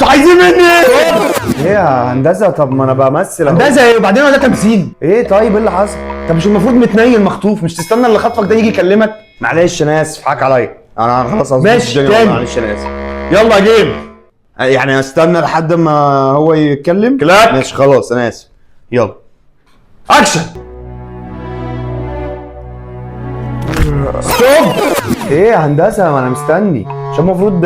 انتوا عايزين مني ايه؟ ايه يا هندسه؟ طب ما انا بمثل اهو. هندسة ايه؟ وبعدين هو ده تمثيل؟ ايه طيب، ايه اللي حصل؟ انت مش المفروض متنيل مخطوف؟ مش تستنى اللي خطفك ده يجي يكلمك؟ معلش انا اسف، حقك عليا، انا خلاص هظبط ماشي، الدنيا والله. تاني. معلش انا اسف. يلا game. يعني استنى لحد ما هو يتكلم؟ كلاك. ماشي خلاص، انا اسف، يلا. action. stop. ايه يا هندسه؟ ما انا مستني، عشان المفروض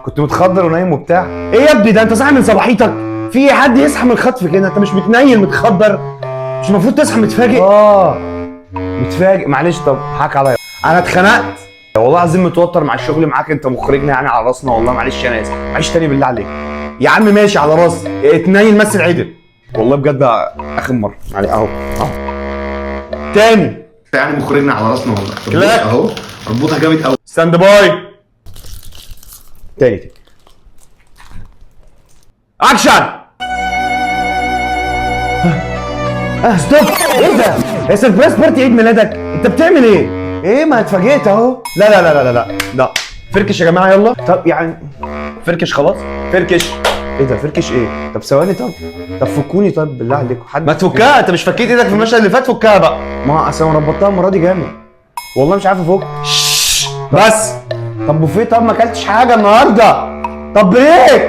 كنت متخدر ونايم وبتاع. ايه يا ابني ده؟ انت صاحي من صباحيتك؟ في حد يصحى من الخطف كده؟ انت مش متنيل متخدر؟ مش المفروض تصحى متفاجئ؟ اه متفاجئ، معلش. طب حقك عليا، انا اتخنقت والله العظيم متوتر مع الشغل معاك، انت مخرجنا يعني على راسنا والله. معلش انا اسف، معلش تاني بالله عليك. يا عم ماشي على راسي، اتنيل مثل عدل. والله بجد اخر مره، يعني اهو اهو. تاني. يعني مخرجنا على راسنا والله. طب كلاك. بص اهو، اربطها جامد قوي. stand by. تاني تاني. اكشن. Stop. ايه ده؟ يا surprise party عيد ميلادك؟ انت بتعمل ايه؟ ايه ما اتفاجئت اهو. لا لا لا لا لا لا، فركش يا جماعه، يلا. طب يعني فركش خلاص، فركش. ايه ده؟ فركش ايه؟ طب ثواني، طب فكوني، طب بالله عليكم حد. ما تفكها، انت مش فكيت ايدك في المشهد اللي فات؟ فكها بقى. ما اصل انا ربطتها المرة دي جامد والله، مش عارف افك. بس. طب بوفيه؟ طب ما اكلتش حاجة النهارده. طب break.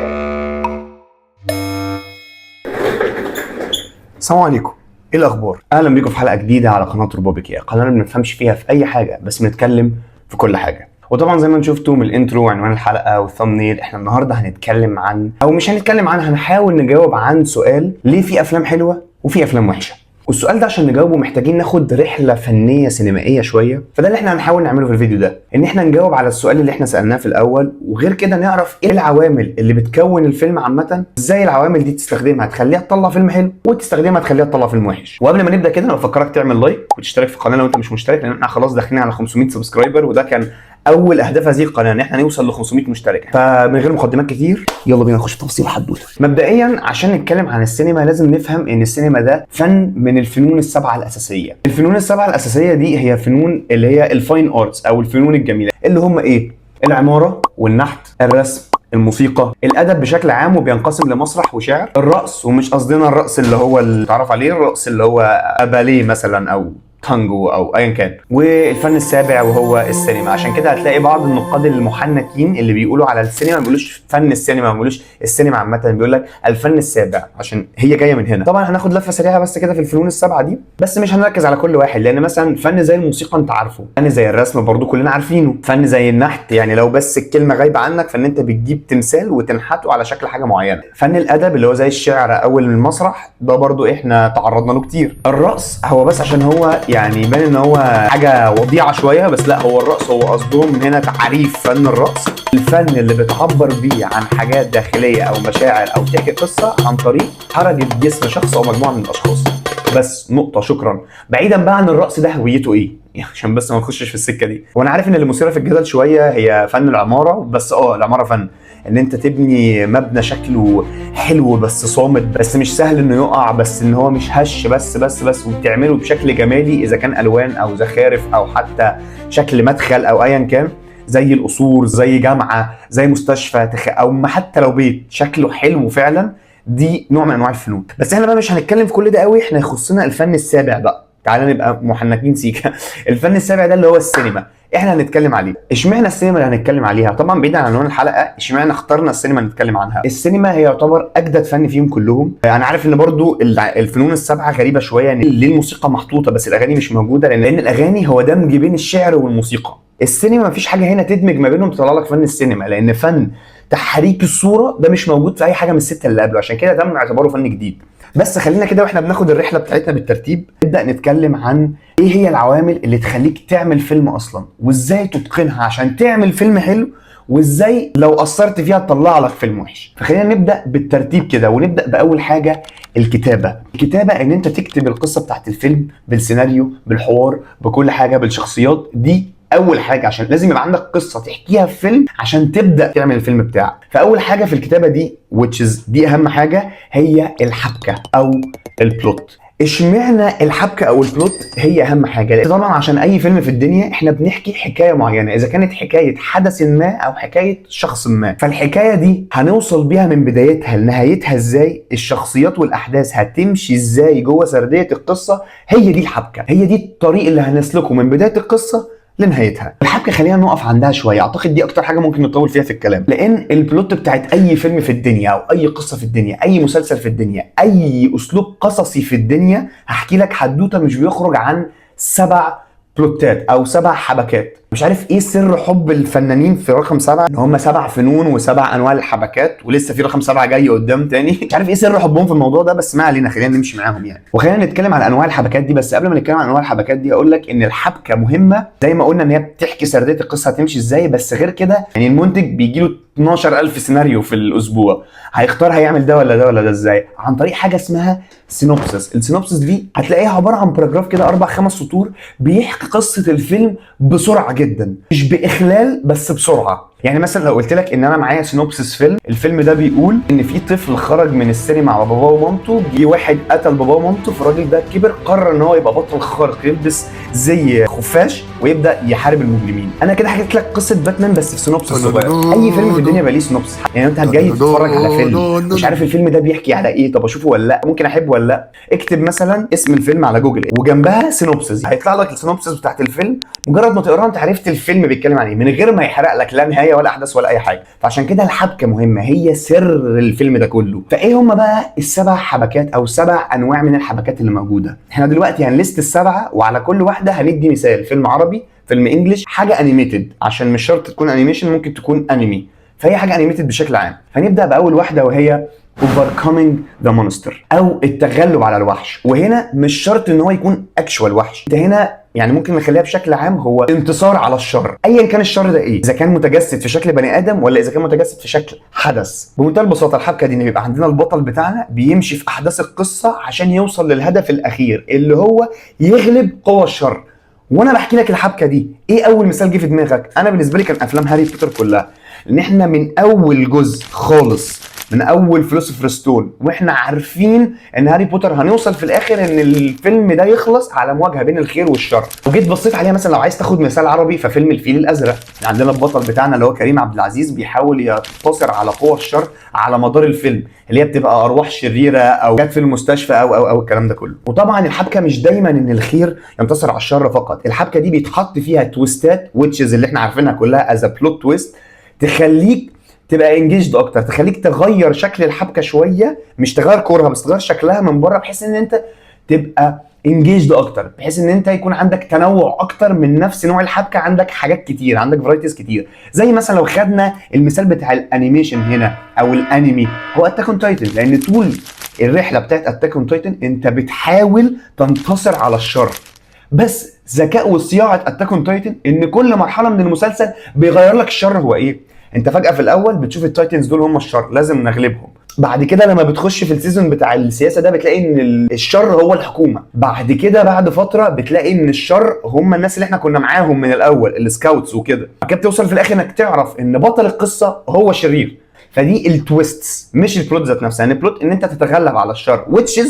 السلام عليكم، ايه الاخبار؟ اهلا بيكم في حلقة جديدة على قناة روبابيكيا، قناة ما بنفهمش فيها في اي حاجة بس بنتكلم في كل حاجه. وطبعا زي ما انتم شفتوا من ال intro وعنوان الحلقة وال thumbnail، احنا النهارده هنتكلم عن، او مش هنتكلم عن، هنحاول نجاوب عن سؤال: ليه في افلام حلوة وفي افلام وحشة؟ والسؤال ده عشان نجاوبه محتاجين ناخد رحله فنية سينمائية شويه، فده اللي احنا هنحاول نعمله في الفيديو ده، ان احنا نجاوب على السؤال اللي احنا سالناه في الاول، وغير كده نعرف ايه العوامل اللي بتكون الفيلم عامه، ازاي العوامل دي تستخدمها تخليها تطلع فيلم حلو وتستخدمها تخليها تطلع فيلم وحش. وقبل ما نبدا كده انا بفكرك تعمل like وتشترك في القناة لو انت مش مشترك، لان احنا خلاص داخلين على 500 subscriber، وده كان اول اهداف هذه القناة ان احنا نوصل ل 500 مشترك. فمن غير مقدمات كتير يلا بينا نخش في تفاصيل الحدوته. مبدئيا عشان نتكلم عن السينما لازم نفهم ان السينما ده فن من الفنون السبعة الاساسية. الفنون السبعة الاساسية دي هي فنون اللي هي ال fine arts او الفنون الجميله، اللي هم ايه؟ العمارة والنحت، الرسم، الموسيقى، الادب بشكل عام وبينقسم لمسرح وشعر، الرقص، ومش قصدنا الرقص اللي هو اللي تعرف عليه، الرقص اللي هو باليه مثلا او تانجو او ايا كان، والفن السابع وهو السينما. عشان كده هتلاقي بعض النقاد المحنكين اللي بيقولوا على السينما ما بيقولوش فن السينما، ما بيقولوش السينما عامه، بيقول لك الفن السابع عشان هي جاية من هنا. طبعا هناخد لفه سريعة بس كده في الفنون السبعة دي، بس مش هنركز على كل واحد، لان مثلا فن زي الموسيقى انت عارفه، فن زي الرسم برضو كلنا عارفينه، فن زي النحت يعني لو بس الكلمة غايبة عنك فان انت بتجيب تمثال وتنحته على شكل حاجة معينه، فن الادب اللي هو زي الشعر او المسرح ده برضو احنا تعرضنا له كتير، الرقص هو بس عشان هو يعني يبان ان هو حاجة وضيعه شوية، بس لا هو الرقص هو قصدهم من هنا تعريف فن الرقص، الفن اللي بتعبر بيه عن حاجات داخلية او مشاعر او تحكي قصة عن طريق حركة جسم شخص او مجموعة من الاشخاص. بس نقطة، شكرا. بعيدا بقى عن الرقص ده هويته ايه؟ عشان بس ما نخشش في السكة دي، وانا عارف ان اللي مثيرة في الجدل شوية هي فن العمارة، بس العمارة فن ان انت تبني مبنى شكله حلو بس صامت، بس مش سهل انه يقع، بس ان هو مش هش، بس بس بس وبتعمله بشكل جمالي اذا كان الوان او زخارف او حتى شكل مدخل او ايا كان، زي القصور، زي جامعة، زي مستشفى، او ما حتى لو بيت شكله حلو فعلا، دي نوع من انواع الفنون. بس احنا بقى مش هنتكلم في كل ده قوي، احنا يخصنا الفن السابع بقى. تعالى نبقى محنكين سيكا. الفن السابع ده اللي هو السينما، احنا هنتكلم عليه. اشمعنى السينما اللي هنتكلم عليها؟ طبعا بعيدا عن عنوان الحلقة، اشمعنى اخترنا السينما نتكلم عنها؟ السينما هي يعتبر اجدد فن فيهم كلهم. انا عارف ان برضو الفنون السبعة غريبة شوية، ان ليه الموسيقى محطوطة بس الاغاني مش موجودة؟ لان الاغاني هو دمج بين الشعر والموسيقى. السينما مفيش حاجة هنا تدمج ما بينهم تطلع لك فن السينما، لان فن تحريك الصورة ده مش موجود في اي حاجة من الستة اللي قبله، عشان كده تم اعتباره فن جديد. بس خلينا كده واحنا بناخد الرحلة بتاعتنا بالترتيب نبدا نتكلم عن ايه هي العوامل اللي تخليك تعمل فيلم اصلا، وازاي تتقنها عشان تعمل فيلم حلو، وازاي لو قصرت فيها تطلع لك فيلم وحش. فخلينا نبدا بالترتيب كده، ونبدا باول حاجة الكتابة. الكتابة ان انت تكتب القصة بتاعت الفيلم بالسيناريو بالحوار بكل حاجة بالشخصيات، دي اول حاجة، عشان لازم يبقى عندك قصة تحكيها في فيلم عشان تبدا تعمل الفيلم بتاعك. فاول حاجة في الكتابة دي which is دي اهم حاجة، هي الحبكة او ال plot. اشمعنى الحبكة او ال plot هي اهم حاجه؟ طبعا عشان اي فيلم في الدنيا احنا بنحكي حكاية معينه، اذا كانت حكاية حدث ما او حكاية شخص ما، فالحكايه دي هنوصل بيها من بدايتها لنهايتها ازاي، الشخصيات والاحداث هتمشي ازاي جوه سردية القصه، هي دي الحبكه، هي دي الطريق اللي هنسلكه من بداية القصة لنهايتها. الحبكة خلينا نقف عندها شويه، اعتقد دي اكتر حاجة ممكن نطول فيها في الكلام، لان ال plot بتاعت اي فيلم في الدنيا او اي قصة في الدنيا، اي مسلسل في الدنيا، اي اسلوب قصصي في الدنيا، هحكي لك حدوتة مش بيخرج عن 7 plotات او 7 حبكات. مش عارف ايه سر حب الفنانين في رقم 7، ان هم 7 فنون وسبع انواع الحبكات، ولسه في رقم 7 جاي قدام تاني. مش عارف ايه سر حبهم في الموضوع ده، بس ما علينا، خلينا نمشي معاهم يعني. وخلينا نتكلم عن انواع الحبكات دي. بس قبل ما نتكلم عن انواع الحبكات دي، اقول لك ان الحبكة مهمة زي ما قلنا ان هي بتحكي سردية القصة هتمشي ازاي، بس غير كده يعني المنتج بيجي له 12000 سيناريو في الاسبوع، هيختار هيعمل ده ولا ده ولا ده ازاي؟ عن طريق حاجة اسمها synopsis. ال synopsis دي هتلاقيها عبارة عن paragraph كده 4 5 سطور بيحكي قصة الفيلم بسرعة جدا، مش باخلال بس بسرعه. يعني مثلا لو قلت لك ان انا معايا synopsis فيلم، الفيلم ده بيقول ان في طفل خرج من السينما مع باباه ومامته، جه واحد قتل باباه ومامته، فالراجل ده كبر قرر ان هو يبقى بطل خارق، يلبس زي خفاش ويبدا يحارب المجرمين. انا كده حكيت لك قصة باتمان بس في synopsis صغير. اي فيلم في الدنيا بقى ليه synopsis. يعني انت جاي تتفرج على فيلم مش عارف الفيلم ده بيحكي على ايه، طب اشوفه ولا لا، ممكن احبه ولا لا، اكتب مثلا اسم الفيلم على جوجل وجنبها synopsis، هيطلع لك ال synopsis بتاعت الفيلم. مجرد ما تقراها انت عرفت الفيلم بيتكلم عن ايه من غير ما يحرق لك لا نهاية ولا احداث ولا اي حاجه. فعشان كده الحبكة مهمه، هي سر الفيلم ده كله. فايه هم بقى السبع حبكات او 7 انواع من الحبكات اللي موجوده؟ احنا دلوقتي هن list السبعه، وعلى كل واحدة هندي مثال، فيلم عربي، فيلم English، حاجة animated، عشان مش شرط تكون animation، ممكن تكون انمي، فهي حاجة animated بشكل عام. هنبدا باول واحدة وهي overcoming the monster او التغلب على الوحش. وهنا مش شرط ان هو يكون actual وحش، انت هنا يعني ممكن نخليها بشكل عام هو انتصار على الشر، ايا كان الشر ده ايه، اذا كان متجسد في شكل بني ادم ولا اذا كان متجسد في شكل حدث. بمنتهى البساطة الحبكة دي ان بيبقى عندنا البطل بتاعنا بيمشي في احداث القصة عشان يوصل للهدف الاخير اللي هو يغلب قوى الشر. وانا بحكي لك الحبكة دي، ايه اول مثال جه في دماغك؟ انا بالنسبة لي كان افلام هاري بوتر كلها، لان احنا من اول جزء خالص، من اول Philosopher's Stone، واحنا عارفين ان هاري بوتر هنوصل في الاخر ان الفيلم ده يخلص على مواجهة بين الخير والشر. وجيت بصيت عليها مثلا لو عايز تاخد مثال عربي ففيلم الفيل الازرق، عندنا البطل بتاعنا اللي هو كريم عبد العزيز بيحاول ينتصر على قوى الشر على مدار الفيلم، اللي هي بتبقى ارواح شريرة او جت في المستشفى او او او الكلام ده كله. وطبعا الحبكة مش دايما ان الخير ينتصر على الشر فقط، الحبكة دي بيتحط فيها twistات which is اللي احنا عارفينها كلها as plot twist، تخليك تبقى engaged اكتر، تخليك تغير شكل الحبكة شويه، مش تغير core ها بس تغير شكلها من بره، بحيث ان انت تبقى engaged اكتر، بحيث ان انت يكون عندك تنوع اكتر من نفس نوع الحبكه، عندك حاجات كتير، عندك varieties كتير. زي مثلا لو خدنا المثال بتاع ال animation هنا او الانمي، هو Attack on Titan، لان طول الرحلة بتاعت Attack on Titan انت بتحاول تنتصر على الشر، بس ذكاء وصياعه Attack on Titan ان كل مرحلة من المسلسل بيغير لك الشر هو ايه. انت فجاة في الاول بتشوف ال Titans دول هم الشر، لازم نغلبهم. بعد كده لما بتخش في ال season بتاع السياسة ده بتلاقي ان الشر هو الحكومه. بعد كده بعد فترة بتلاقي ان الشر هم الناس اللي احنا كنا معاهم من الاول، ال scouts وكده. بعد كده بتوصل في الاخر انك تعرف ان بطل القصة هو شرير. فدي ال twists مش ال plot ذات نفسها، يعني ال plot ان انت تتغلب على الشر which is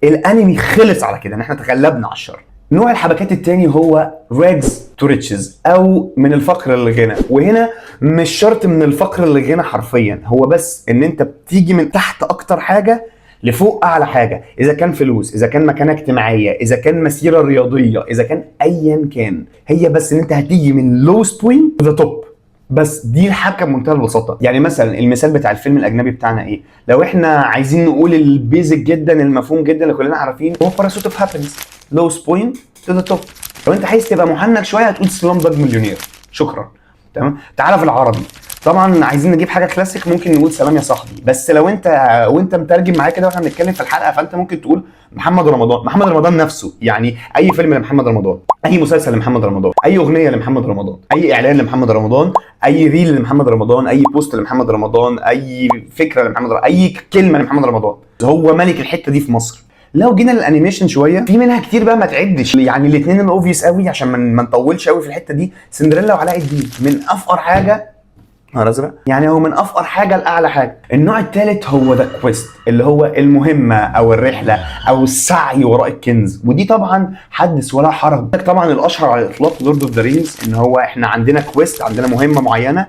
الانمي خلص على كده ان احنا تغلبنا على الشر. نوع الحبكات التاني هو rags to riches او من الفقر للغنى. وهنا مش شرط من الفقر للغنى حرفيا، هو بس ان انت بتيجي من تحت اكتر حاجة لفوق اعلى حاجه، اذا كان فلوس، اذا كان مكانه اجتماعيه، اذا كان مسيره رياضيه، اذا كان ايا كان، هي بس ان انت هتيجي من lowest point to the top، بس دي الحبكة بمنتهى البساطه. يعني مثلا المثال بتاع الفيلم الاجنبي بتاعنا ايه؟ لو احنا عايزين نقول ال basic جدا المفهوم جدا اللي كلنا عارفين، هو Pursuit of Happiness، lowest point to the top. لو انت عايز تبقى محنك شوية هتقول Slumdog Millionaire. شكرا. تمام، تعالى في العربي، طبعا عايزين نجيب حاجة كلاسيك، ممكن نقول سلام يا صاحبي. بس لو انت وانت مترجم معايا كده واحنا بنتكلم في الحلقه، فانت ممكن تقول محمد رمضان، محمد رمضان نفسه، يعني اي فيلم لمحمد رمضان، اي مسلسل لمحمد رمضان، اي اغنية لمحمد رمضان، اي اعلان لمحمد رمضان، اي reel لمحمد رمضان، اي post لمحمد رمضان، اي فكرة لمحمد رمضان، اي كلمة لمحمد رمضان، هو ملك الحتة دي في مصر. لو جينا لل animation شويه، في منها كتير بقى ما تعدش، يعني الاثنين ال obvious قوي عشان ما نطولش قوي في الحتة دي، سندريلا وعلاء الدين، من افقر حاجة نهر ازرق، يعني هو من افقر حاجة لاعلى حاجه. النوع الثالث هو the quest، اللي هو المهمة او الرحلة او السعي وراء الكنز، ودي طبعا حدث ولا حرج. طبعا الاشهر على الاطلاق Lord of the Rings، ان هو احنا عندنا quest، عندنا مهمة معينه،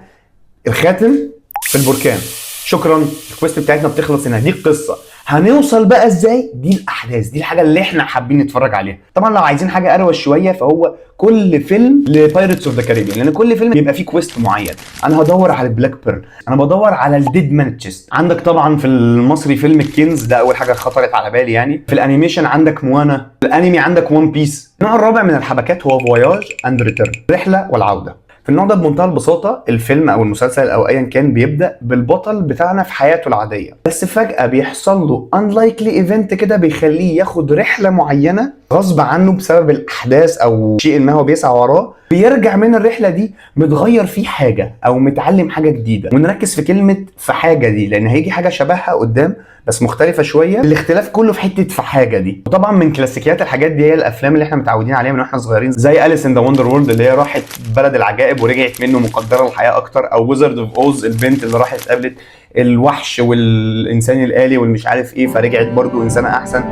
الخاتم في البركان، شكرا، ال quest بتاعتنا بتخلص هنا، دي القصه. هنوصل بقى ازاي؟ دي الاحداث، دي الحاجة اللي احنا حابين نتفرج عليها. طبعا لو عايزين حاجة اروش شوية فهو كل فيلم ل Pirates of the Caribbean، لان كل فيلم بيبقى فيه quest معين. انا هدور على ال Black Pearl، انا بدور على ال Dead Man's Chest. عندك طبعا في المصري فيلم الكنز، ده اول حاجة خطرت على بالي يعني. في ال animation عندك موانا، في الانمي عندك One Piece. النوع الرابع من الحبكات هو voyage and return، رحله والعوده. في النوع ده بمنتهى البساطة الفيلم أو المسلسل أو أيا كان بيبدأ بالبطل بتاعنا في حياته العادية، بس فجأة بيحصل له unlikely event كده بيخليه ياخد رحلة معينة غصب عنه بسبب الأحداث أو شيء ما هو بيسعى وراه. بيرجع من الرحلة دي متغير فيه حاجة أو متعلم حاجة جديدة. ونركز في كلمة في حاجة دي، لأن هيجي حاجة شبهها قدام بس مختلفة شوية. الاختلاف كله في حتة في حاجة دي. وطبعا من كلاسيكيات الحاجات دي هي الأفلام اللي احنا متعودين عليها من واحنا صغيرين، زي Alice in the Wonderworld اللي هي راحت بلد العجائب ورجعت منه مقدرة الحياة أكتر، أو Wizard of Oz البنت اللي راحت قابلت الوحش والإنسان الآلي والمش عارف إيه فرجعت برضو إنسانة أحسن.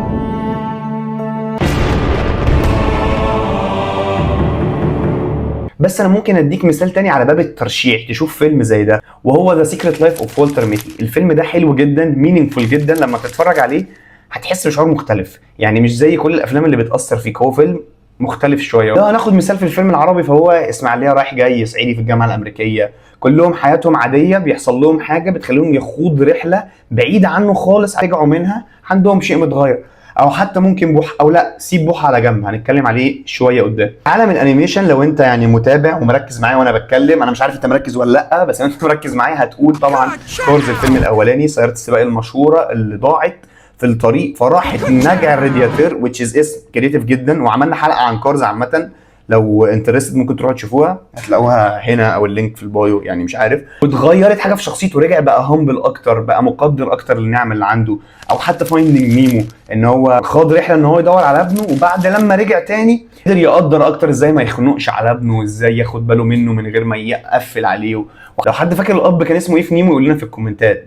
بس انا ممكن اديك مثال تاني على باب الترشيح تشوف فيلم زي ده، وهو The Secret Life of Walter Mitty. الفيلم ده حلو جدا، meaningful جدا، لما تتفرج عليه هتحس بشعور مختلف، يعني مش زي كل الافلام اللي بتاثر فيك، هو فيلم مختلف شوية. لو هناخد مثال في الفيلم العربي فهو اسماعيليه رايح جاي، صعيدي في الجامعة الامريكية، كلهم حياتهم عادية، بيحصل لهم حاجة بتخليهم يخوض رحله بعيدة عنه خالص، رجعوا منها عندهم شيء متغير. او حتى ممكن بوح، او لا سيب بوح على جنب هنتكلم عليه شوية قدام. عالم ال animation لو انت يعني متابع ومركز معايا وانا بتكلم، انا مش عارف انت مركز ولا لا، بس لو انت مركز معايا هتقول طبعا Cars الفيلم الاولاني، سيارة السباق المشهورة اللي ضاعت في الطريق فراحت نجع الرادياتير، which is اسم creative جدا، وعملنا حلقة عن Cars عامة، لو interested ممكن تروحوا تشوفوها، هتلاقوها هنا او ال link في ال bio يعني مش عارف. واتغيرت حاجة في شخصيته، رجع بقى humble اكتر، بقى مقدر اكتر للنعم اللي عنده. او حتى Finding Nemo، ان هو خاض رحله ان هو يدور على ابنه، وبعد لما رجع تاني قدر يقدر اكتر ازاي ما يخنقش على ابنه، وازاي ياخد باله منه من غير ما يقفل عليه. لو حد فاكر الاب كان اسمه ايه في نيمو يقول لنا في الكومنتات،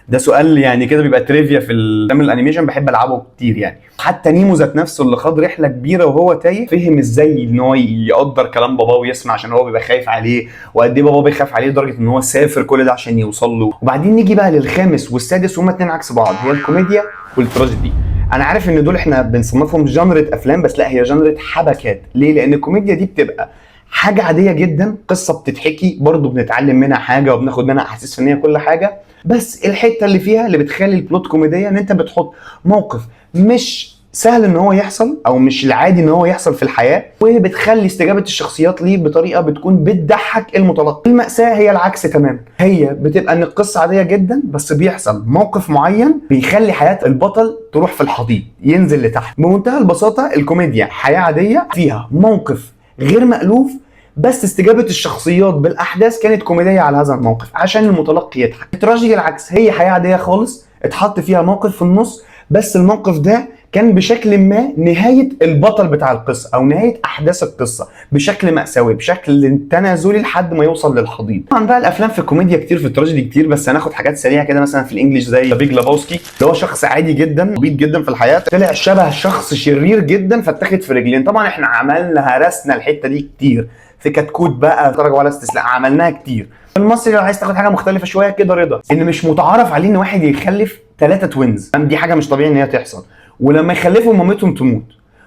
ده سؤال يعني كده بيبقى trivia في الافلام ال animation، بحب العبه كتير يعني. حتى نيمو ذات نفسه اللي خاض رحله كبيرة وهو تايه، فهم ازاي ان هو يقدر كلام باباه ويسمع عشان هو بيبقى خايف عليه، وقد ايه باباه بيخاف عليه لدرجة ان هو سافر كل ده عشان يوصل له. وبعدين نيجي بقى للخامس والسادس، هما اتنين عكس بعض، هي الكوميديا والتراجيدي. انا عارف ان دول احنا بنصنفهم genre افلام، بس لا، هي genre حبكات. ليه؟ لان الكوميديا دي بتبقى حاجة عادية جدا، قصة بتتحكي برضو بنتعلم منها حاجة وبناخد منها احاسيس فنية كل حاجه، بس الحتة اللي فيها اللي بتخلي ال plot كوميدية ان انت بتحط موقف مش سهل ان هو يحصل او مش العادي ان هو يحصل في الحياه، وبتخلي استجابة الشخصيات ليه بطريقة بتكون بتضحك المتلقي. المأساة هي العكس تماما، هي بتبقى ان القصة عادية جدا بس بيحصل موقف معين بيخلي حياة البطل تروح في الحضيض، ينزل لتحت. بمنتهى البساطة الكوميديا حياة عادية فيها موقف غير مألوف، بس استجابة الشخصيات بالاحداث كانت كوميدية على هذا الموقف عشان المتلقي يضحك. التراجيدي العكس، هي حياة عادية خالص اتحط فيها موقف في النص، بس الموقف ده كان بشكل ما نهاية البطل بتاع القصة او نهاية احداث القصة بشكل مأساوي، بشكل تنازلي لحد ما يوصل للحضيض. طبعا بقى الافلام في الكوميديا كتير، في التراجيدي كتير، بس هناخد حاجات سريعة كده. مثلا في ال English زي Big Lebowski، اللي هو شخص عادي جدا عبيط جدا في الحياة، طلع شبه شخص شرير جدا فاتاخد في رجلين. طبعا احنا عملنا هرسنا الحتة دي كتير في كتكوت بقى، تراجع ولا استسلام، عملناها كتير. المصري لو عايز تاخد حاجة مختلفة شوية كده، رضا، ان مش متعارف عليه ان واحد يخلف 3 twins، دي حاجة مش طبيعي ان هي تحصل، ولما يخلفوا مامتهم تموت،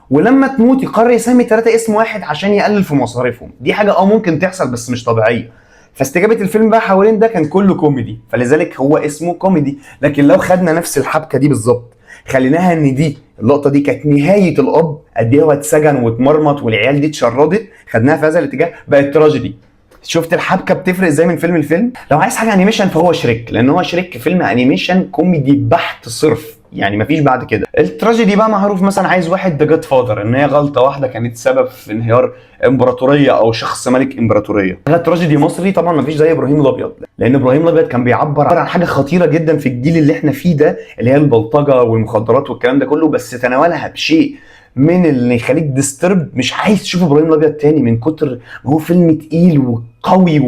ولما تموت يقرر يسمي 3 اسم واحد عشان يقلل في مصاريفهم. دي حاجة ممكن تحصل بس مش طبيعية. فاستجابه الفيلم بقى حوالين ده كان كله كوميدي، فلذلك هو اسمه كوميدي. لكن لو خدنا نفس الحبكة دي بالظبط، خليناها ان دي اللقطة دي كانت نهاية الاب، قد ايه هو اتسجن واتمرمط والعيال دي اتشردت، خدناها في هذا الاتجاه بقت تراجيدي. شفت الحبكة بتفرق ازاي من فيلم لفيلم؟ لو عايز حاجة animation فهو شريك، لان هو شريك فيلم animation كوميدي بحت صرف، يعني مفيش بعد كده. التراجيدي بقى معروف، مثلا عايز واحد The Godfather، ان هي غلطه واحدة كانت سبب في انهيار امبراطورية او شخص ملك امبراطورية. ده تراجيدي مصري طبعا مفيش زي ابراهيم الابيض، لان ابراهيم الابيض كان بيعبر عن حاجة خطيرة جدا في الجيل اللي احنا فيه ده، اللي هي البلطجه والمخدرات والكلام ده كله، بس تناولها بشيء من اللي يخليك disturbed، مش عايز تشوف ابراهيم الابيض تاني من كتر ما هو فيلم تقيل وقوي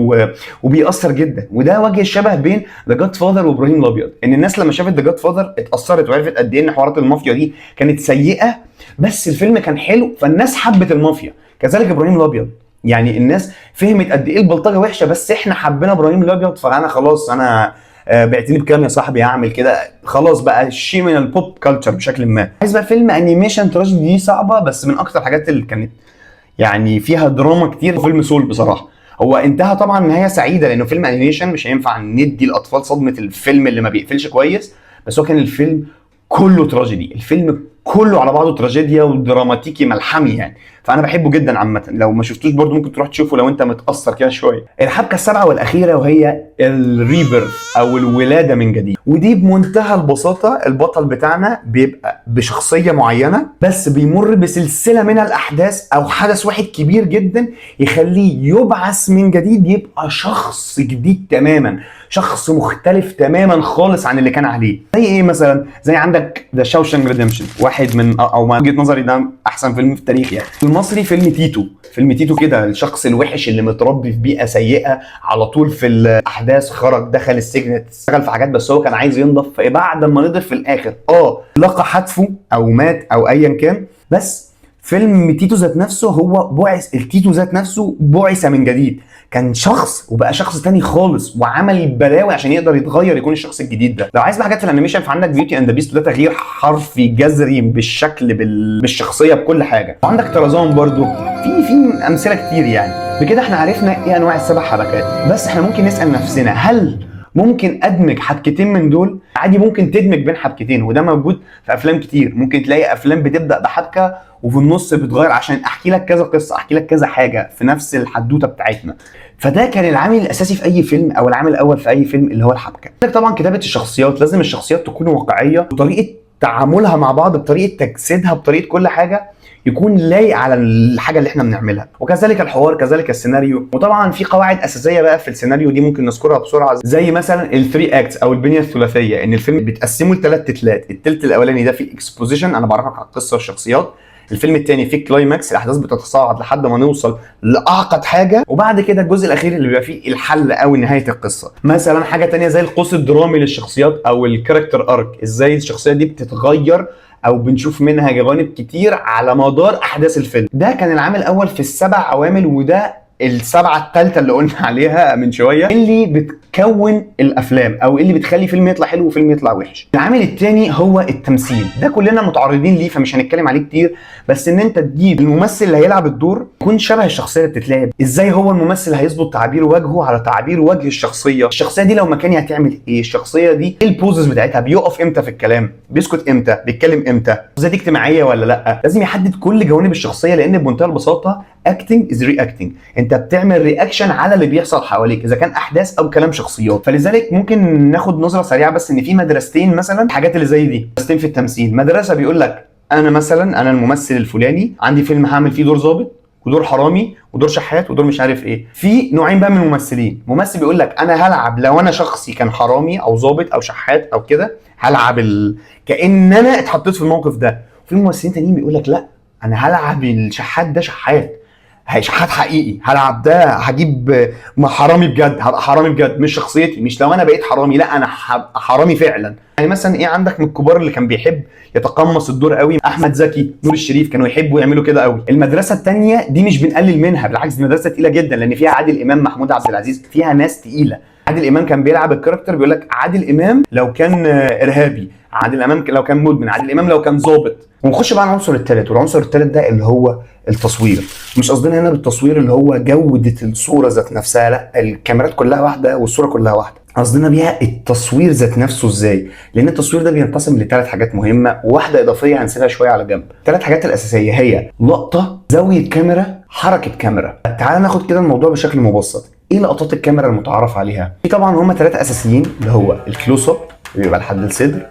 وبيأثر جدا. وده وجه الشبه بين The Godfather وابراهيم الابيض، ان الناس لما شافت The Godfather اتأثرت وعرفت قد ايه ان حوارات المافيا دي كانت سيئه، بس الفيلم كان حلو فالناس حبت المافيا. كذلك ابراهيم الابيض، يعني الناس فهمت قد ايه البلطجه وحشه، بس احنا حبينا ابراهيم الابيض، فانا خلاص انا بعتني بكام يا صاحبي هعمل كده، خلاص بقى شيء من ال pop culture بشكل ما. عايز بقى فيلم animation تراجيدي، دي صعبه، بس من اكتر الحاجات اللي كانت يعني فيها دراما كتير فيلم Soul. بصراحة هو انتهى طبعا نهاية سعيدة لانه فيلم animation مش هينفع ندي الاطفال صدمة الفيلم اللي ما بيقفلش كويس، بس هو كان الفيلم كله تراجيدي، الفيلم كله على بعضه تراجيديا ودراماتيكي ملحمي يعني، فانا بحبه جدا عامه. لو ما شفتوش برضو ممكن تروح تشوفه لو انت متاثر كده شويه. الحبكة السابعة والاخيرة وهي ال rebirth او الولادة من جديد، ودي بمنتهى البساطة البطل بتاعنا بيبقى بشخصية معينة بس بيمر بسلسلة من الاحداث او حدث واحد كبير جدا يخليه يبعث من جديد، يبقى شخص جديد تماما، شخص مختلف تماما خالص عن اللي كان عليه. زي ايه مثلا؟ زي عندك The Shawshank Redemption، واحد من او من وجهه نظري ده احسن فيلم في التاريخ يعني. المصري فيلم تيتو، فيلم تيتو كده الشخص الوحش اللي متربي في بيئة سيئه على طول في الاحداث، خرج دخل السجن اشتغل في حاجات، بس هو كان عايز ينضف، فبعد ما نضف في الاخر لقى حتفه او مات او ايا كان. بس فيلم تيتو ذات نفسه هو بعث، التيتو ذات نفسه بعث من جديد، كان شخص وبقى شخص تاني خالص وعمل بلاوي عشان يقدر يتغير يكون الشخص الجديد ده. لو عايز بقى حاجات في ال animation فعندك Beauty and the Beast، ده تغيير حرفي جذري بالشكل بالشخصية بكل حاجه. وعندك طرزان برضو، في امثلة كتير يعني. بكده احنا عرفنا ايه انواع السبع حبكات، بس احنا ممكن نسال نفسنا هل ممكن ادمج حبكتين من دول؟ عادي ممكن تدمج بين حبكتين، وده موجود في افلام كتير. ممكن تلاقي افلام بتبدا بحبكه وفي النص بتغير عشان احكي لك كذا قصة، احكي لك كذا حاجة في نفس الحدوتة بتاعتنا. فده كان العامل الاساسي في اي فيلم او العامل الاول في اي فيلم اللي هو الحبكة. عندك طبعا كتابه الشخصيات، لازم الشخصيات تكون واقعية وطريقه تعاملها مع بعض، بطريقة تجسيدها، بطريقة كل حاجة يكون لايق على الحاجة اللي احنا بنعملها، وكذلك الحوار، كذلك السيناريو. وطبعا في قواعد اساسية بقى في السيناريو دي ممكن نذكرها بسرعه، زي مثلا ال three acts او البنية الثلاثيه، ان الفيلم بتقسمه لثلاث تتلات. التلت الاولاني ده فيه exposition، انا بعرفك على القصة والشخصيات. الفيلم الثاني فيه climax، الاحداث بتتصاعد لحد ما نوصل لاعقد حاجه، وبعد كده الجزء الاخير اللي بيبقى فيه الحل او نهاية القصة. مثلا حاجة تانية زي القوس الدرامي للشخصيات او ال character arc، ازاي الشخصية دي بتتغير او بنشوف منها جوانب كتير على مدار احداث الفيلم. ده كان العامل الاول في السبع عوامل، وده السبعة الثالثة اللي قلنا عليها من شوية اللي بتكون الافلام او اللي بتخلي فيلم يطلع حلو وفيلم يطلع وحش. العامل الثاني هو التمثيل، ده كلنا متعرضين ليه فمش هنتكلم عليه كتير، بس ان انت تجيب الممثل اللي هيلعب الدور يكون شبه الشخصية اللي بتتلعب، ازاي هو الممثل هيظبط تعابير وجهه على تعابير وجه الشخصية، الشخصية دي لو مكاني هتعمل ايه، الشخصية دي ايه ال pauses بتاعتها، بيقف امتى في الكلام، بيسكت امتى، بيتكلم امتى، الشخصية دي اجتماعية ولا لا. لازم يحدد كل جوانب الشخصية، لان بمنتهى البساطة acting is reacting، انت بتعمل reaction على اللي بيحصل حواليك اذا كان احداث او كلام شخصيات. فلذلك ممكن ناخد نظره سريعة بس ان في مدرستين مثلا الحاجات اللي زي دي، مدرستين في التمثيل. مدرسه بيقول لك انا مثلا انا الممثل الفلاني عندي فيلم هعمل فيه دور ظابط ودور حرامي ودور شحات ودور مش عارف ايه. في نوعين بقى من الممثلين، ممثل بيقول لك انا هلعب لو انا شخصي كان حرامي او ظابط او شحات او كده، هلعب كأن انا اتحطيت في الموقف ده. وفي ممثلين تانيين بيقول لك لا انا هلعب الشحات ده شحات، شحات حقيقي، هلعب ده هجيب حرامي بجد، هبقى حرامي بجد، مش شخصيتي، مش لو انا بقيت حرامي، لا انا هبقى حرامي فعلا. يعني مثلا ايه عندك من الكبار اللي كان بيحب يتقمص الدور قوي، احمد زكي، نور الشريف، كانوا يحبوا يعملوا كده قوي. المدرسة الثانية دي مش بنقلل منها، بالعكس دي مدرسه تقيلة جدا، لان فيها عادل امام، محمود عبد العزيز، فيها ناس تقيلة. عادل امام كان بيلعب ال character، بيقول لك عادل امام لو كان ارهابي، عادل امام لو كان مدمن، عادل امام لو كان ظابط. ونخش بقى على العنصر الثالث، والعنصر الثالث ده اللي هو التصوير. مش قصدنا هنا بالتصوير اللي هو جودة الصورة ذات نفسها، لا الكاميرات كلها واحدة والصورة كلها واحدة، قصدنا بيها التصوير ذات نفسه ازاي، لان التصوير ده بينقسم لثلاث حاجات مهمة وواحدة اضافية هنسيبها شوية على جنب. الثلاث حاجات الاساسية هي لقطة، زاوية كاميرا، حركة كاميرا. تعال ناخد كده الموضوع بشكل مبسط. ايه لقطات الكاميرا المتعارف عليها؟ في طبعا هما ثلاثة اساسيين، اللي هو ال close up اللي بيبقى لحد الصدر،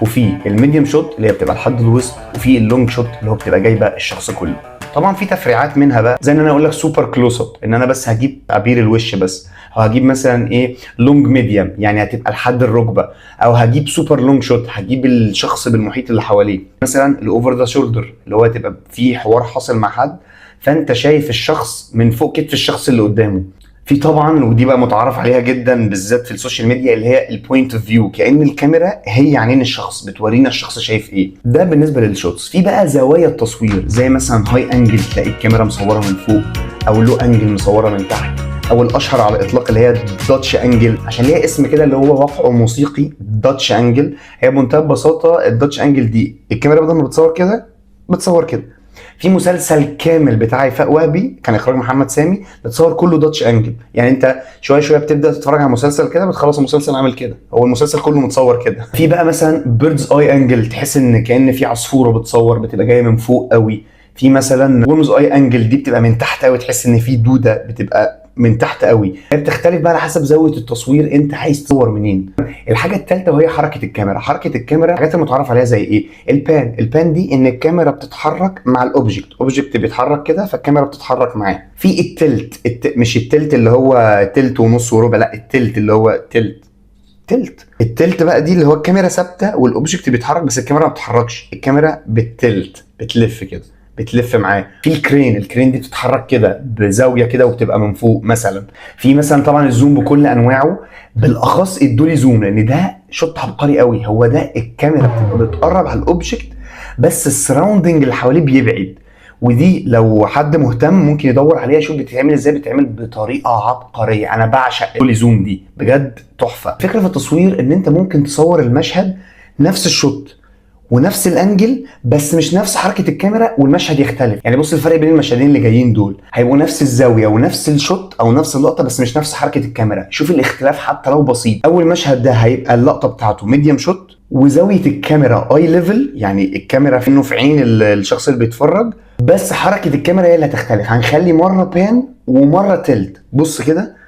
وفي ال medium shot اللي هي بتبقى لحد الوسط، وفي ال long shot اللي هو بتبقى جايبه الشخص كله. طبعا في تفريعات منها بقى، زي ان انا اقول لك super close up، ان انا بس هجيب تعبير الوش بس، او هجيب مثلا ايه long medium يعني هتبقى لحد الركبه، او هجيب super long shot هجيب الشخص بالمحيط اللي حواليه. مثلا ال over the shoulder اللي هو تبقى في حوار حاصل مع حد فانت شايف الشخص من فوق كتف الشخص اللي قدامه. في طبعا، ودي بقى متعارف عليها جدا بالذات في ال social media، اللي هي ال point of view، كأن الكاميرا هي عينين الشخص بتورينا الشخص شايف ايه. ده بالنسبة لل shots. في بقى زوايا التصوير زي مثلا high angle تلاقي الكاميرا مصوره من فوق، او low angle مصوره من تحت، او الاشهر على الاطلاق اللي هي Dutch angle، عشان ليها اسم كده اللي هو وقعه موسيقي Dutch angle. هي بمنتهى البساطة ال Dutch angle دي الكاميرا بدل ما بتصور كده بتصور كده. في مسلسل كامل بتاع هيفاء وهبي كان اخراج محمد سامي بتصور كله Dutch angle، يعني انت شوية شوية بتبدا تتفرج على مسلسل كده بتخلص المسلسل عامل كده، هو المسلسل كله متصور كده. في بقى مثلا bird's eye angle، تحس ان كان في عصفوره بتصور بتبقى جاية من فوق قوي. في مثلا worm's eye angle، دي بتبقى من تحت قوي، تحس ان في دوده بتبقى من تحت قوي. هي بتختلف بقى على حسب زاوية التصوير انت عايز تصور منين. الحاجة الثالثة وهي حركة الكاميرا. حركة الكاميرا الحاجات المتعارف عليها زي ايه؟ ال pan. ال pan دي ان الكاميرا بتتحرك مع ال object، object بيتحرك كده فالكاميرا بتتحرك معاه. في ال tilt، مش ال tilt اللي هو تلت ونص وربع، لا ال tilt اللي هو tilt tilt. ال tilt بقى دي اللي هو الكاميرا ثابتة وال object بيتحرك بس الكاميرا ما بتتحركش، الكاميرا بت tilt بتلف كده، بتلف معاه. في ال crane، ال crane دي بتتحرك كده بزاوية كده وبتبقى من فوق مثلا. في مثلا طبعا ال zoom بكل انواعه، بالاخص ال dolly zoom لان ده shot عبقري قوي. هو ده الكاميرا بتبقى بتقرب على ال object بس ال surrounding اللي حواليه بيبعد، ودي لو حد مهتم ممكن يدور عليها يشوف بتتعمل ازاي، بتتعمل بطريقة عبقرية. انا بعشق ال dolly zoom دي بجد تحفة. فكرة في التصوير ان انت ممكن تصور المشهد نفس ال shot ونفس ال angle بس مش نفس حركة الكاميرا والمشهد يختلف. يعني بص الفرق بين المشهدين اللي جايين دول، هيبقوا نفس الزاوية ونفس ال shot او نفس اللقطة بس مش نفس حركة الكاميرا. شوف الاختلاف حتى لو بسيط. اول مشهد ده هيبقى اللقطة بتاعته medium shot وزاويه الكاميرا eye level، يعني الكاميرا في انه في عين الشخص اللي بيتفرج، بس حركة الكاميرا هي اللي هتختلف. هنخلي مرة pan ومرة tilt. بص كده،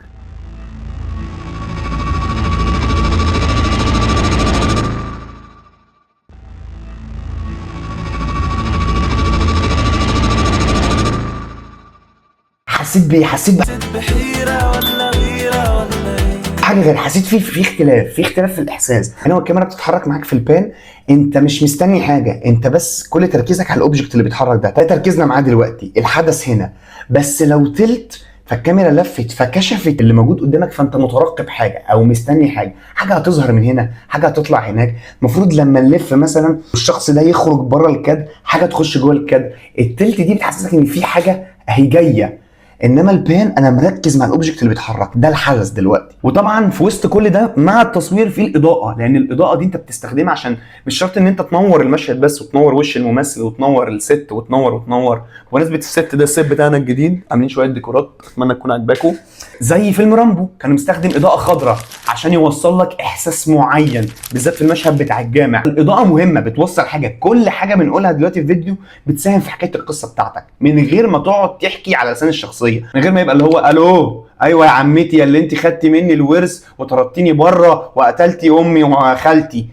حسيت بايه؟ حسيت بحيرة ولا غيرة ولا ايه؟ حاجة غير، حسيت في اختلاف، في اختلاف في الاحساس. هنا والكاميرا بتتحرك معاك في ال pan انت مش مستني حاجة، انت بس كل تركيزك على ال object اللي بيتحرك ده، ده تركيزنا معاه دلوقتي، الحدث هنا. بس لو tilt فالكاميرا لفت فكشفت اللي موجود قدامك، فانت مترقب حاجة او مستني حاجة، حاجة هتظهر من هنا، حاجة هتطلع هناك. المفروض لما نلف مثلا الشخص ده يخرج بره الكادر، حاجة تخش جوه الكادر. ال tilt دي بتحسسك ان في حاجة هي جاية، انما ال pan انا مركز مع ال object اللي بيتحرك ده، الحدث دلوقتي. وطبعا في وسط كل ده مع التصوير في الاضاءة، لان الاضاءة دي انت بتستخدمها عشان مش شرط ان انت تنور المشهد بس وتنور وش الممثل وتنور ال set وتنور وتنور. بمناسبة ال set ده، ال set بتاعنا الجديد عاملين شوية ديكورات اتمنى تكون عجباكم. زي فيلم رامبو كان مستخدم اضاءه خضراء عشان يوصل لك احساس معين، بالذات في المشهد بتاع الجامع. الاضاءة مهمة، بتوصل حاجة. كل حاجة بنقولها دلوقتي في فيديو بتساهم في حكاية القصة بتاعتك من غير ما تقعد تحكي على لسان الشخصية، من غير ما يبقى اللي هو الو ايوه يا عمتي اللي انت خدتي مني الورث وطردتيني بره وقتلتي امي وخالتي.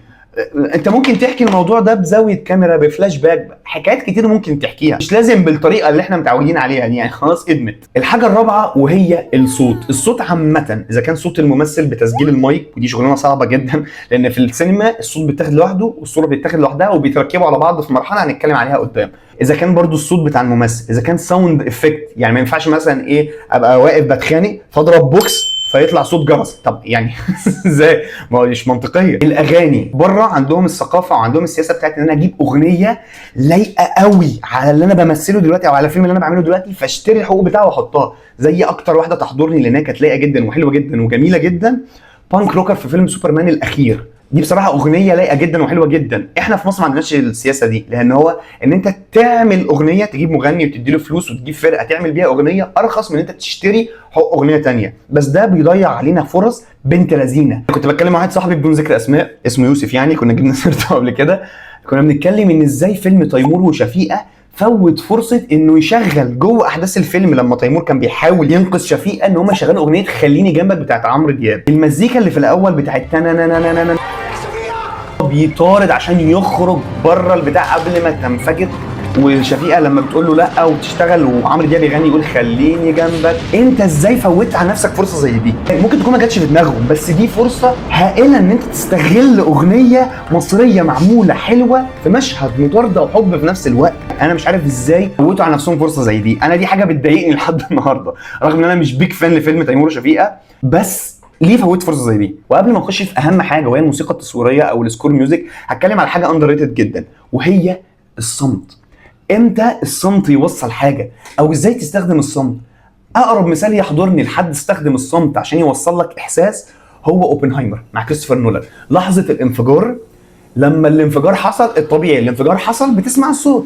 انت ممكن تحكي الموضوع ده بزاوية كاميرا، بفلاش باك، حكايات كتير ممكن تحكيها، مش لازم بالطريقة اللي احنا متعودين عليها دي، يعني خلاص ادمت. الحاجة الرابعة وهي الصوت. الصوت عامة اذا كان صوت الممثل بتسجيل المايك، ودي شغلانة صعبة جدا لان في السينما الصوت بيتاخد لوحده والصورة بيتاخد لوحدها وبيتركبوا على بعض في مرحلة هنتكلم عليها قدام. اذا كان برضو الصوت بتاع الممثل، اذا كان sound effect، يعني ما ينفعش مثلا ايه ابقى واقف بتخانق فاضرب بوكس فيطلع صوت جرس، طب يعني ازاي؟ ما هو مش منطقية. الاغاني بره عندهم الثقافة وعندهم السياسة بتاعت ان انا اجيب اغنية لايقة قوي على اللي انا بمثله دلوقتي او على الفيلم اللي انا بعمله دلوقتي، فاشتري الحقوق بتاعه واحطها. زي اكتر واحدة تحضرني لانها كانت لايقة جدا وحلوه جدا وجميلة جدا، Punk Rocker في فيلم سوبرمان الاخير. دي بصراحة اغنية لايقة جدا وحلوه جدا. احنا في مصر ما عندناش السياسة دي، لان هو ان انت تعمل اغنية تجيب مغني وتدي له فلوس وتجيب فرقه تعمل بيها اغنية ارخص من ان انت تشتري حق اغنية تانية، بس ده بيضيع علينا فرص بنت لذينه. كنت بتكلم مع واحد صاحبي بدون ذكر اسماء، اسمه يوسف، يعني كنا جبنا سيرته قبل كده. كنا بنتكلم ان ازاي فيلم تيمور وشفيقه فوت فرصة انه يشغل جوه احداث الفيلم لما تيمور كان بيحاول ينقذ شفيقه ان هم يشغلوا اغنية خليني جنبك بتاعت عمرو دياب. المزيكا اللي في الاول بتاعت تنانانانانا بيطارد عشان يخرج بره البتاع قبل ما تنفجر. وشفيقه لما بتقول له لا وبتشتغل وعمرو دياب يغني يقول خليني جنبك. انت ازاي فوتت على نفسك فرصة زي دي؟ ممكن تكون ما جاتش في دماغهم، بس دي فرصة هائلة ان انت تستغل اغنية مصرية معمولة حلوة في مشهد مطاردة وحب في نفس الوقت. انا مش عارف ازاي فوتوا على نفسهم فرصة زي دي. انا دي حاجة بتضايقني لحد النهارده، رغم ان انا مش big fan لفيلم تيمور وشفيقه، بس ليه فوت فرصة زي دي؟ وقبل ما نخش في اهم حاجة وهي الموسيقى التصويرية او ال score music، هتكلم على حاجة underrated جدا وهي الصمت. امتى الصمت يوصل حاجة او ازاي تستخدم الصمت؟ اقرب مثال يحضرني لحد استخدم الصمت عشان يوصل لك احساس هو اوبنهايمر مع كريستوفر نولان. لحظة الانفجار، لما الانفجار حصل، الطبيعي الانفجار حصل بتسمع الصوت،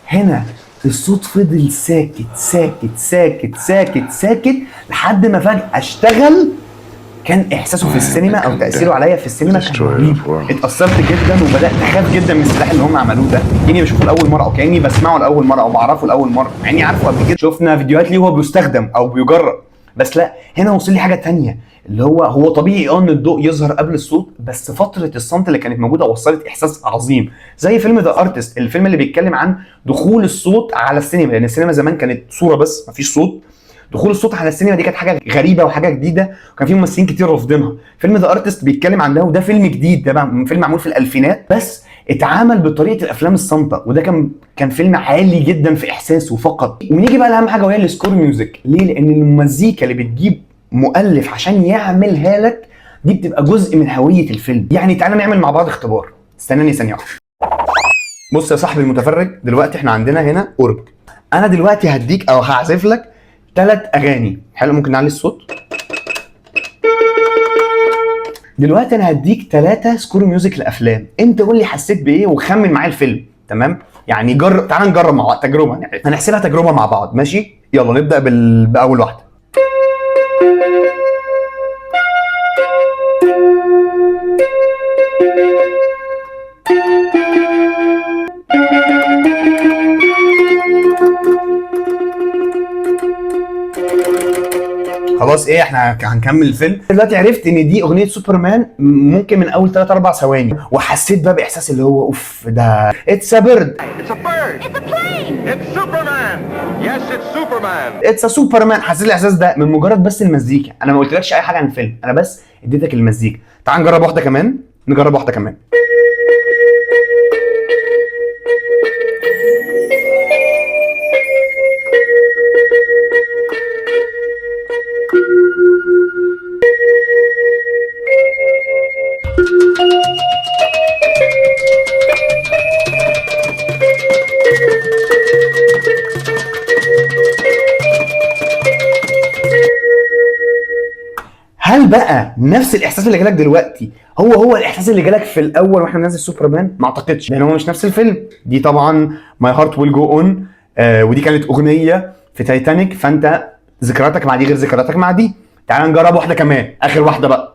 هنا الصوت فضل ساكت ساكت ساكت ساكت ساكت لحد ما فجأة اشتغل. كان احساسه في السينما او تاثيره عليا في السينما كان رهيب. اتاثرت جدا وبدات اخاف جدا من السلاح اللي هم عملوه ده، كاني بشوفه لاول مرة او كاني بسمعه لاول مرة او بعرفه لاول مرة، مع اني عارفه قبل كده، شفنا فيديوهات ليه وهو بيستخدم او بيجرب، بس لا، هنا وصل لي حاجة تانية اللي هو طبيعي ان الضوء يظهر قبل الصوت، بس فترة الصمت اللي كانت موجودة وصلت احساس عظيم. زي فيلم The Artist، الفيلم اللي بيتكلم عن دخول الصوت على السينما، لان السينما زمان كانت صوره بس مفيش صوت. دخول الصوت على السينما دي كانت حاجة غريبة وحاجه جديدة، وكان في ممثلين كتير رافضينها. فيلم The Artist بيتكلم عن ده، وده فيلم جديد، ده فيلم معمول في الالفينات بس اتعمل بطريقة الافلام الصامته، وده كان فيلم عالي جدا في احساسه فقط. ونيجي بقى لاهم حاجة وهي ال score music. ليه؟ لان المزيكا اللي بتجيب مؤلف عشان يعملها لك دي بتبقى جزء من هوية الفيلم. يعني تعالى نعمل مع بعض اختبار، استناني ثانية واحدة. بص يا صاحبي المتفرج، دلوقتي احنا عندنا هنا اورج، انا دلوقتي هديك او هعزف لك 3 اغاني. حلو، ممكن نعلي الصوت. دلوقتي انا هديك 3 score music لافلام، انت قول لي حسيت بايه وخمن معايا الفيلم، تمام؟ يعني جرب، تعال نجرب مع بعض تجربه، يعني هنحسبها تجربه مع بعض، ماشي؟ يلا نبدا باول واحدة. خلاص ايه، احنا هنكمل الفيلم دلوقتي. عرفت ان دي اغنية سوبرمان ممكن من اول 3 4 ثواني، وحسيت بقى باحساس اللي هو اوف، ده it's a bird، It's a bird. It's a plane. It's Superman. Yes, it's Superman. it's Superman. حسيت الاحساس ده من مجرد بس المزيكا، انا ما قلتلكش اي حاجة عن الفيلم، انا بس اديتك المزيكا. تعال نجرب واحدة كمان، نجرب واحدة كمان. هل بقى نفس الاحساس اللي جالك دلوقتي هو الاحساس اللي جالك في الاول واحنا بننزل سوبرمان؟ ما اعتقدش، لان هو مش نفس الفيلم. دي طبعا My Heart Will Go On، ودي كانت اغنية في تايتانيك، فانت ذكرياتك مع دي غير ذكرياتك مع دي. تعال نجرب واحدة كمان، اخر واحدة بقى.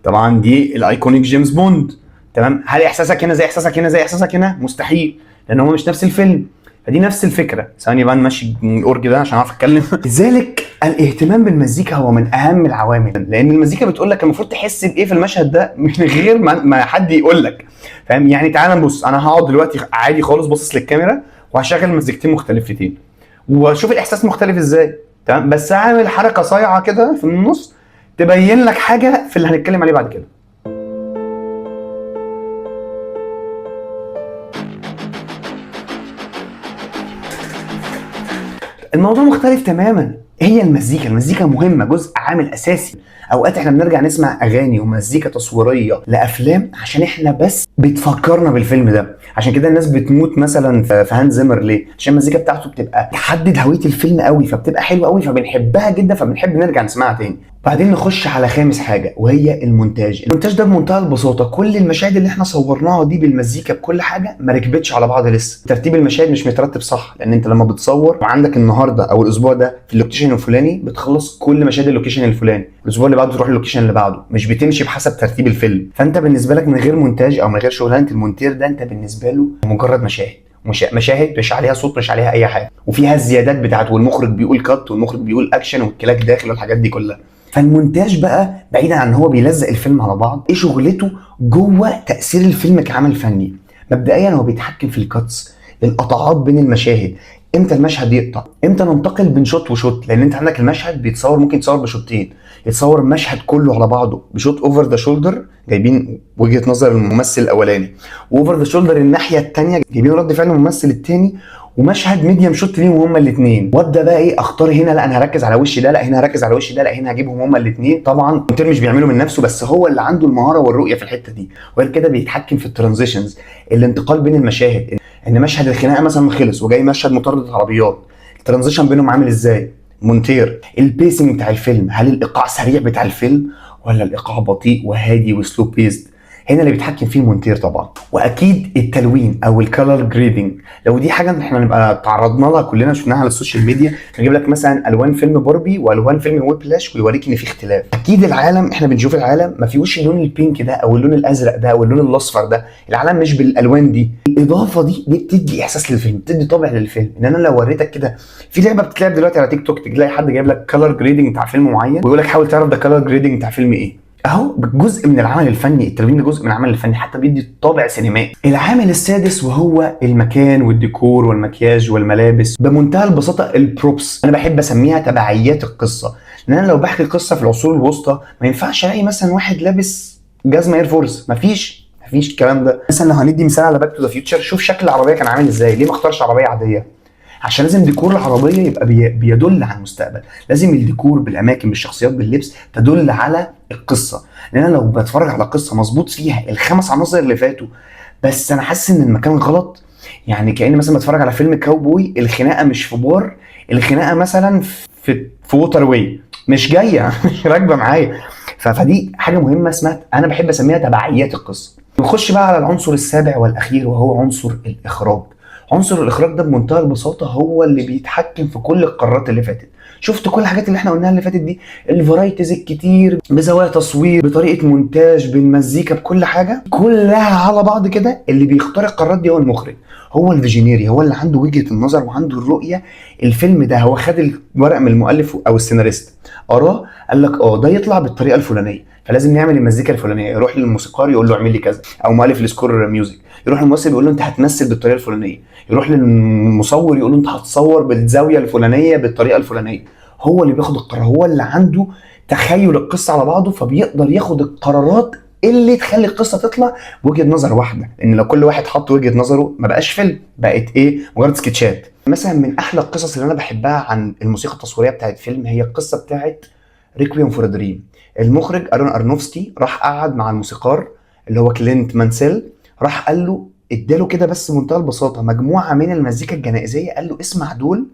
طبعا دي ال iconic جيمس بوند، تمام؟ هل احساسك هنا زي احساسك هنا زي احساسك هنا؟ مستحيل، لان هو مش نفس الفيلم. فدي نفس الفكرة. ثواني بقى نمشي الاورج ده عشان اعرف اتكلم. لذلك الاهتمام بالمزيكا هو من اهم العوامل، لان المزيكا بتقول لك المفروض تحس بايه في المشهد ده من غير ما حد يقول لك، فاهم؟ يعني تعالى نبص، انا هقعد دلوقتي عادي خالص باصص للكاميرا وهشغل مزيكتين مختلفتين واشوف الاحساس مختلف ازاي، تمام؟ بس اعمل حركة صايعه كده في النص تبين لك حاجة في اللي هنتكلم عليه بعد كده. الموضوع مختلف تماما. هي المزيكا، المزيكا مهمة، جزء عامل اساسي. اوقات احنا بنرجع نسمع اغاني ومزيكا تصويرية لافلام عشان احنا بس بتفكرنا بالفيلم ده. عشان كده الناس بتموت مثلا في هانز زيمر. ليه؟ عشان المزيكا بتاعته بتبقى تحدد هوية الفيلم قوي، فبتبقى حلوة قوي، فبنحبها جدا، فبنحب نرجع نسمعها تاني. بعدين نخش على خامس حاجة وهي المونتاج. المونتاج ده بمنتهى البساطة كل المشاهد اللي احنا صورناها دي بالمزيكا بكل حاجة ما ركبتش على بعض لسه، ترتيب المشاهد مش مترتب صح، لان انت لما بتصور وعندك النهارده او الاسبوع ده في ال location الفلاني بتخلص كل مشاهد ال location الفلاني، الاسبوع اللي بعده تروح ال location اللي بعده، مش بتمشي بحسب ترتيب الفيلم. فانت بالنسبة لك من غير مونتاج او من غير شغلانة المونتير ده، انت بالنسبة له مجرد مشاهد، مش مشاهد مش عليها صوت، مش عليها اي حاجه، وفيها الزيادات بتاعت والمخرج بيقول cut والمخرج بيقول اكشن والكلاك داخل والحاجات دي كلها. فالمونتاج بقى بعيدا عن ان هو بيلزق الفيلم على بعض، ايه شغلته جوه تاثير الفيلم كعمل فني؟ مبدئيا هو بيتحكم في ال cuts، القطعات بين المشاهد، امتى المشهد يقطع، امتى ننتقل بين shot و shot، لان انت عندك المشهد بيتصور، ممكن يتصور بشوتين، يتصور المشهد كله على بعضه ب shot over the shoulder جايبين وجهه نظر الممثل الاولاني، و over the shoulder الناحية الثانية جايبين رد فعل الممثل الثاني، ومشهد medium shot ليهم هما الاثنين. وابدا بقى ايه، اختار هنا لا انا هركز على وش ده، لا هنا هركز على وش ده، لا هنا هجيبهم هما الاثنين. طبعا المونتير مش بيعمله من نفسه، بس هو اللي عنده المهارة والرؤية في الحتة دي. وغير كده بيتحكم في ال transitions، الانتقال بين المشاهد، ان مشهد الخناقة مثلا خلص وجاي مشهد مطاردة عربيات، ال transition بينهم عامل ازاي؟ مونتير. ال pacing بتاع الفيلم، هل الايقاع سريع بتاع الفيلم ولا الايقاع بطيء وهادي و slow paced؟ هنا اللي بيتحكم فيه المونتير طبعا. واكيد التلوين او ال color grading، لو دي حاجة احنا نبقى تعرضنا لها كلنا، شفناها على ال social media، نجيب لك مثلا الوان فيلم باربي والوان فيلم Whiplash ويوريك ان في اختلاف. اكيد العالم، احنا بنشوف العالم ما فيهوش اللون ال pink ده او اللون الازرق ده او اللون الاصفر ده، العالم مش بالالوان دي. الاضافة دي بتدي احساس للفيلم، بتدي طابع للفيلم. ان انا لو وريتك كده في لعبه بتتلعب دلوقتي على تيك توك، تلاقي حد جايب لك color grading بتاع فيلم معين ويقول لك حاول تعرف ده color grading بتاع فيلم ايه. اهو جزء من العمل الفني، التلوين ده جزء من العمل الفني، حتى بيدي طابع سينمائي. العامل السادس وهو المكان والديكور والمكياج والملابس. بمنتهى البساطة ال props، انا بحب اسميها تبعيات القصه، لان انا لو بحكي قصة في العصور الوسطى ما ينفعش الاقي مثلا واحد لابس جزمه Air Force، مفيش الكلام ده. مثلا لو هندي مثال على Back to the Future، شوف شكل العربية كان عامل ازاي، ليه ما اختارش عربية عادية؟ عشان لازم ديكور العربية يبقى بيدل على المستقبل، لازم الديكور بالاماكن بالشخصيات باللبس تدل على القصه. لان انا لو بتفرج على قصة مظبوط فيها الخمس عناصر اللي فاتوا، بس انا حاسس ان المكان غلط، يعني كاني مثلا بتفرج على فيلم كاوبوي، الخناقة مش في بار، الخناقة مثلا في waterway، مش جاية مش راكبه معايا. فدي حاجة مهمة اسمها، انا بحب اسميها تبعيات القصة. نخش بقى على العنصر السابع والاخير وهو عنصر الاخراج. عنصر الاخراج ده بمنتهى البساطة هو اللي بيتحكم في كل القرارات اللي فاتت. شفت كل الحاجات اللي احنا قلناها اللي فاتت دي، ال varieties الكتير، بزوايا تصوير، بطريقة مونتاج، بالمزيكا، بكل حاجة، كلها على بعض كده اللي بيختار القرارات دي هو المخرج، هو ال visionary، هو اللي عنده وجهه النظر وعنده الرؤية. الفيلم ده هو خد الورق من المؤلف او السيناريست، قراه، قال لك ده يطلع بالطريقة الفلانية، فلازم نعمل المزيكا الفلانية. يروح للموسيقار يقول له اعمل لي كذا، او مؤلف ال score music، يروح للممثل يقول له انت هتمثل بالطريقة الفلانية، يروح للمصور يقول له انت هتصور بالزاوية الفلانية بالطريقة الفلانية. هو اللي بياخد القرار، هو اللي عنده تخيل القصة على بعضه، فبيقدر ياخد القرارات اللي تخلي القصة تطلع بوجهه نظر واحده. لان لو كل واحد حط وجهه نظره ما بقاش فيلم، بقت ايه، مجرد سكتشات. مثلا من احلى القصص اللي انا بحبها عن الموسيقى التصويرية بتاعت فيلم هي القصة بتاعت Requiem for a Dream. المخرج ارون ارنوفسكي راح قعد مع الموسيقار اللي هو كلينت مانسيل، راح قال له، اداله كده بس بمنتهى البساطة مجموعة من المزيكا الجنائزيه، قال له اسمع دول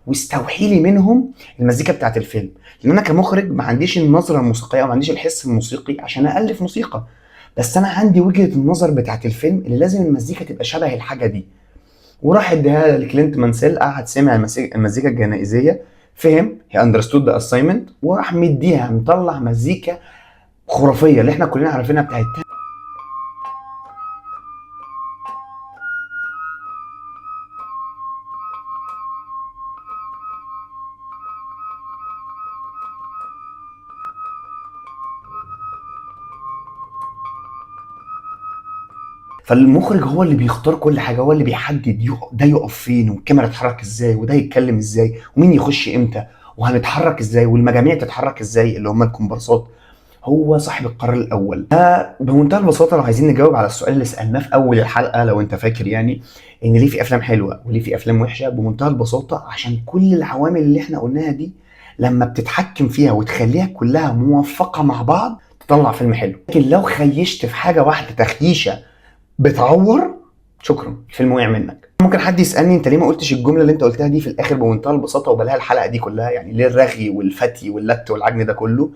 واستوحي لي منهم المزيكا بتاعت الفيلم، لان انا كمخرج ما عنديش النظرة الموسيقية او ما عنديش الحس الموسيقي عشان الف موسيقى، بس انا عندي وجهه النظر بتاعت الفيلم اللي لازم المزيكا تبقى شبه الحاجة دي. وراح اديها لكلينت مانسيل، قعد سمع المزيكا الجنائزيه، فهم، he understood the assignment، وراح مديها مطلع مزيكا خرافية اللي احنا كلنا عارفينها بتاعت. فالمخرج هو اللي بيختار كل حاجه، هو اللي بيحدد ده يقف فين، والكاميرا تتحرك ازاي، وده يتكلم ازاي، ومين يخش امتى، وهنتحرك ازاي، والمجاميع تتحرك ازاي اللي هم الكومبارسات. هو صاحب القرار الاول. بمنتهى البساطة لو عايزين نجاوب على السؤال اللي سالناه في اول الحلقة لو انت فاكر، يعني ان ليه في افلام حلوة وليه في افلام وحشه، بمنتهى البساطة عشان كل العوامل اللي احنا قلناها دي لما بتتحكم فيها وتخليها كلها موفقة مع بعض تطلع فيلم حلو. لكن لو خيشت في حاجة واحدة تخييشه بتعور، شكرا، الفيلم وقع منك. ممكن حد يسالني انت ليه ما قلتش الجملة اللي انت قلتها دي في الاخر بمنتهى البساطة وبلاها الحلقة دي كلها، يعني ليه الرغي والفتي واللت والعجن ده كله؟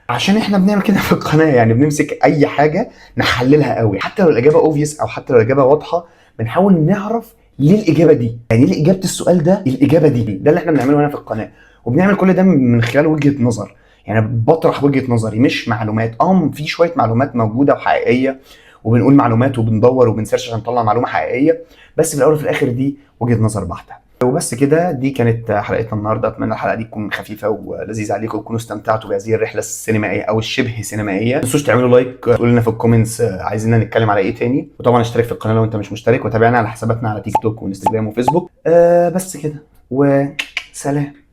عشان احنا بنعمل كده في القناة، يعني بنمسك اي حاجة نحللها قوي، حتى لو الاجابة obvious او حتى لو الاجابة واضحة بنحاول نعرف ليه الاجابة دي، يعني ليه اجابه السؤال ده الاجابة دي. ده اللي احنا بنعمله هنا في القناة، وبنعمل كل ده من خلال وجهه نظر. يعني بطرح وجهه نظري مش معلومات. في شوية معلومات موجودة وحقيقيه، وبنقول معلومات وبندور وبن search عشان نطلع معلومة حقيقيه، بس في الاول وفي الاخر دي وجهه نظر بحته. وبس كده، دي كانت حلقتنا النهارده. اتمنى الحلقة دي تكون خفيفة ولذيذه عليكم وتكونوا استمتعتوا بهذه الرحلة السينمائية او الشبه سينمائيه. ما تنسوش تعملوا like، تقولوا لنا في ال comments عايزيننا نتكلم على ايه تاني، وطبعا اشترك في القناة لو انت مش مشترك، وتابعنا على حساباتنا على تيك توك وانستجرام وفيسبوك. بس كده، وسلام.